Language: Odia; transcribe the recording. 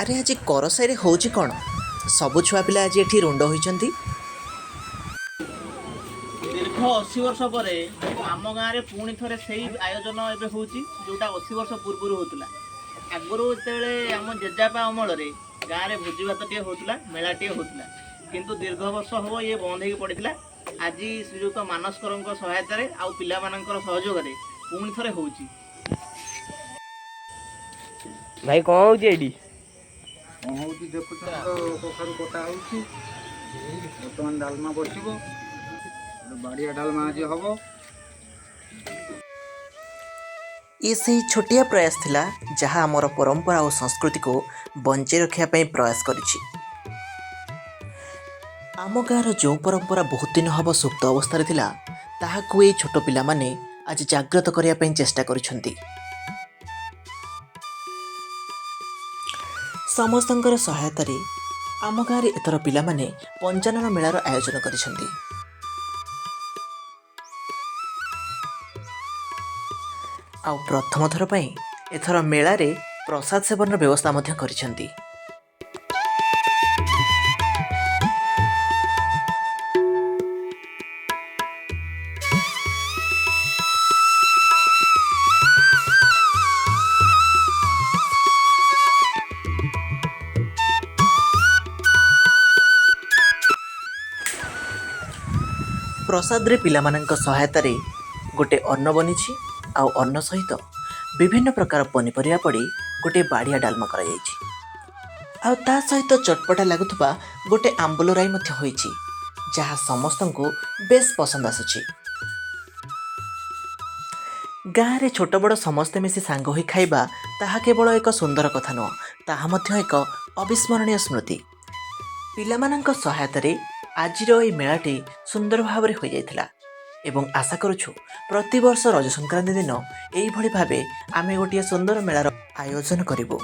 ଆରେ, ଆଜି କରସାଇରେ ହେଉଛି କ'ଣ? ସବୁ ଛୁଆ ପିଲା ଆଜି ଏଠି ରୁଣ୍ଡ ହୋଇଛନ୍ତି। ଦୀର୍ଘ 80 ବର୍ଷ ପରେ ଆମ ଗାଁରେ ପୁଣି ଥରେ ସେଇ ଆୟୋଜନ ଏବେ ହେଉଛି, ଯେଉଁଟା 80 ବର୍ଷ ପୂର୍ବରୁ ହେଉଥିଲା। ଆଗରୁ ଯେତେବେଳେ ଆମ ଜେଜେବାପା ଅମଳରେ ଗାଁରେ ଭୋଜି ଭାତଟିଏ ହେଉଥିଲା, ମେଳାଟିଏ ହେଉଥିଲା। କିନ୍ତୁ ଦୀର୍ଘ ବର୍ଷ ହେବ ଇଏ ବନ୍ଦ ହେଇକି ପଡ଼ିଥିଲା। ଆଜି ଶ୍ରୀଯୁକ୍ତ ମାନସ୍କରଙ୍କ ସହାୟତାରେ ଆଉ ପିଲାମାନଙ୍କର ସହଯୋଗରେ ପୁଣି ଥରେ ହେଉଛି। ଭାଇ, କ'ଣ ହେଉଛି ଏଇଠି? କ'ଣ ହେଉଛି ଦେଖୁଛ ତ, କଖାରୁ କଟା ହେଉଛି। ବର୍ତ୍ତମାନ ଡାଲମା ବସିବ। ଗୋଟେ ବାଡ଼ିଆ ଡାଲମା ଆଜି ହବ। ଇଏ ସେଇ ଛୋଟିଆ ପ୍ରୟାସ ଥିଲା, ଯାହା ଆମର ପରମ୍ପରା ଓ ସଂସ୍କୃତିକୁ ବଞ୍ଚେଇ ରଖିବା ପାଇଁ ପ୍ରୟାସ କରିଛି। ଆମ ଗାଁର ଯେଉଁ ପରମ୍ପରା ବହୁତ ଦିନ ହେବ ସୁପ୍ତ ଅବସ୍ଥାରେ ଥିଲା, ତାହାକୁ ଏଇ ଛୋଟ ପିଲାମାନେ ଆଜି ଜାଗ୍ରତ କରିବା ପାଇଁ ଚେଷ୍ଟା କରିଛନ୍ତି। ସମସ୍ତଙ୍କର ସହାୟତାରେ ଆମ ଗାଁରେ ଏଥର ପିଲାମାନେ ପଞ୍ଚାନନ ମେଳାର ଆୟୋଜନ କରିଛନ୍ତି। ଆଉ ପ୍ରଥମ ଥର ପାଇଁ ଏଥର ମେଳାରେ ପ୍ରସାଦ ସେବନର ବ୍ୟବସ୍ଥା ମଧ୍ୟ କରିଛନ୍ତି। ପ୍ରସାଦରେ ପିଲାମାନଙ୍କ ସହାୟତାରେ ଗୋଟେ ଅନ୍ନ ବନିଛି ଆଉ ଅନ୍ନ ସହିତ ବିଭିନ୍ନ ପ୍ରକାର ପନିପରିବା ପଡ଼ି ଗୋଟିଏ ବାଡ଼ିଆ ଡାଲମା କରାଯାଇଛି। ଆଉ ତା ସହିତ ଚଟପଟା ଲାଗୁଥିବା ଗୋଟେ ଆମ୍ବୁଲ ରାଇ ମଧ୍ୟ ହୋଇଛି, ଯାହା ସମସ୍ତଙ୍କୁ ବେଶ ପସନ୍ଦ ଆସୁଛି। ଗାଁରେ ଛୋଟ ବଡ଼ ସମସ୍ତେ ମିଶି ସାଙ୍ଗ ହୋଇ ଖାଇବା, ତାହା କେବଳ ଏକ ସୁନ୍ଦର କଥା ନୁହଁ, ତାହା ମଧ୍ୟ ଏକ ଅବିସ୍ମରଣୀୟ ସ୍ମୃତି। ପିଲାମାନଙ୍କ ସହାୟତାରେ ଆଜିର ଏହି ମେଳାଟି ସୁନ୍ଦର ଭାବରେ ହୋଇଯାଇଥିଲା ଏବଂ ଆଶା କରୁଛୁ, ପ୍ରତିବର୍ଷ ରଜ ସଂକ୍ରାନ୍ତି ଦିନ ଏଇଭଳି ଭାବେ ଆମେ ଗୋଟିଏ ସୁନ୍ଦର ମେଳାର ଆୟୋଜନ କରିବୁ।